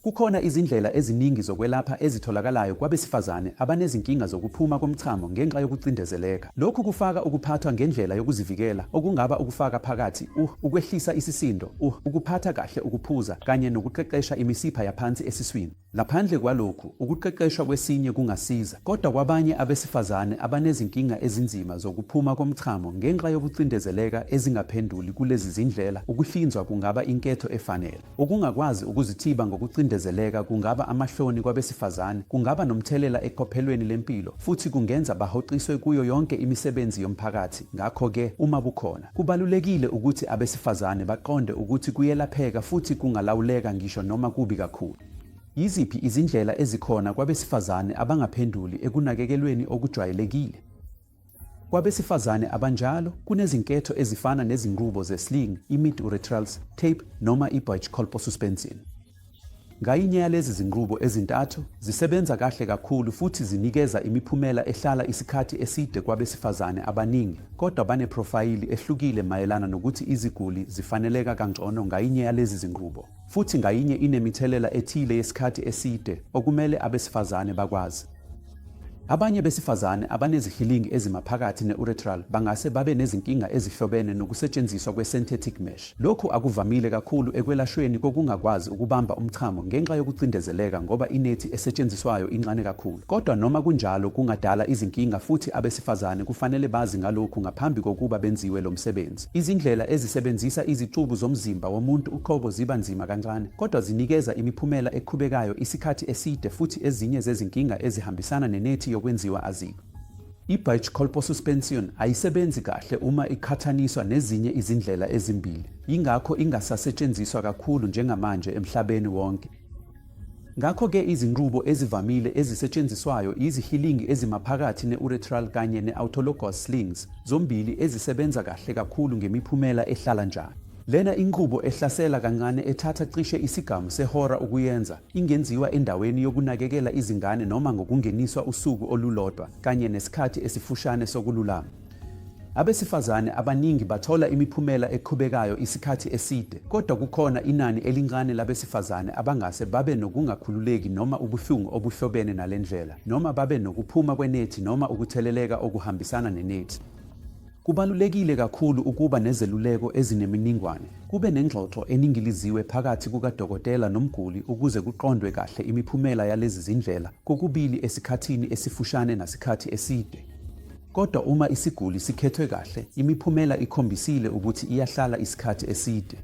Kukhona izindlela eziningi zokwelapha ezitholakalayo kwabesifazane abanezinkinga zokuphuma komchamo ngenxa yokucindezeleka. Lokhu kufaka ukuphathwa ngendlela yokuzivikela, okungaba ukufaka phakathi uh ukwehlisa isisindo, uh ukuphatha kahle ukuphuza, kanye nokuqeqesha imisipha yaphansi esiswini. Ngaphandle kwalokhu, ukuqeqeshwa kwesinye kungasiza. Kodwa kwabanye abesifazane abanezinkinga ezinzima zokuphuma komchamo ngenxa yokucindezeleka ezingaphenduli kulezi zindlela, ukuhlinzwa kungaba inketho efanele. Ukungakwazi ukuzithiba ngokucindezeleka kungaba amahloni kwabesifazane, kungaba nomthelela eqophelweni lempilo futhi kungenza bahoxiswe kuyo yonke imisebenzi yomphakathi. Ngakho-ke, uma bukhona, kubalulekile ukuthi abesifazane baqonde ukuthi kuyelapheka futhi kungalawuleka ngisho noma kubi kakhulu. Yiziphi izindlela ezikhona kwabesifazane abangaphenduli ekunakekelweni okujwayelekile? Kwabesifazane abanjalo, kunezinketho ezifana nezinqubo ze-sling, i-mid-urethrals tape noma i-Burch colposuspension. Ngayinye yalezi zinqubo ezintathu zisebenza kahle kakhulu futhi zinikeza imiphumela ehlala isikhathi eside kwabesifazane abaningi, kodwa banephrofayili ehlukile mayelana nokuthi iziguli zifaneleka kangcono ngayinye yalezi zinqubo, futhi ngayinye inemithelela ethile yesikhathi eside okumele abesifazane bakwazi. Abanye besifazane abanezihilingi ezimaphakathi ne-urethral bangase babe nezinkinga ezihlobene nokusetshenziswa kwe-synthetic mesh. Lokhu akuvamile kakhulu ekwelashweni kokungakwazi ukubamba umchamo ngenxa yokucindezeleka ngoba inethi esetshenziswayo incane kakhulu. Kodwa noma kunjalo kungadala izinkinga futhi abesifazane kufanele bazi ngalokhu ngaphambi kokuba benziwe lo msebenzi. Izindlela ezisebenzisa izicubu zomzimba womuntu uqobo ziba nzima kancane, kodwa zinikeza imiphumela eqhubekayo isikhathi eside futhi ezinye zezinkinga ezihambisana nenethi yokwenziwa azikho. I-Burch colposuspension ayisebenzi kahle uma iqhathaniswa nezinye izindlela ezimbili, yingakho ingasasetshenziswa kakhulu njengamanje emhlabeni wonke. Ngakho-ke izinqubo ezivamile ezisetshenziswayo yizihilingi ezimaphakathi ne-urethral kanye ne-autologous slings, zombili ezisebenza kahle kakhulu ngemiphumela ehlala njalo. Lena inqubo ehlasela kancane ethatha cishe isigamu sehora ukuyenza, ingenziwa endaweni yokunakekela izingane noma ngokungeniswa usuku olulodwa kanye nesikhathi esifushane sokululama. Abesifazane abaningi bathola imiphumela eqhubekayo isikhathi eside, kodwa kukhona inani elincane labesifazane abangase babe nokungakhululeki noma ubuhlungu obuhlobene nale ndlela, noma babe nokuphuma kwenethi noma ukutheleleka okuhambisana nenethi. Kubalulekile kakhulu ukuba nezeluleko ezineminingwane, kube nengxoxo eningiliziwe phakathi kukadokotela nomguli ukuze kuqondwe kahle imiphumela yalezi zindlela kokubili esikhathini esifushane nasikhathi eside. Kodwa uma isiguli sikhethwe kahle, imiphumela ikhombisile ukuthi iyahlala isikhathi eside.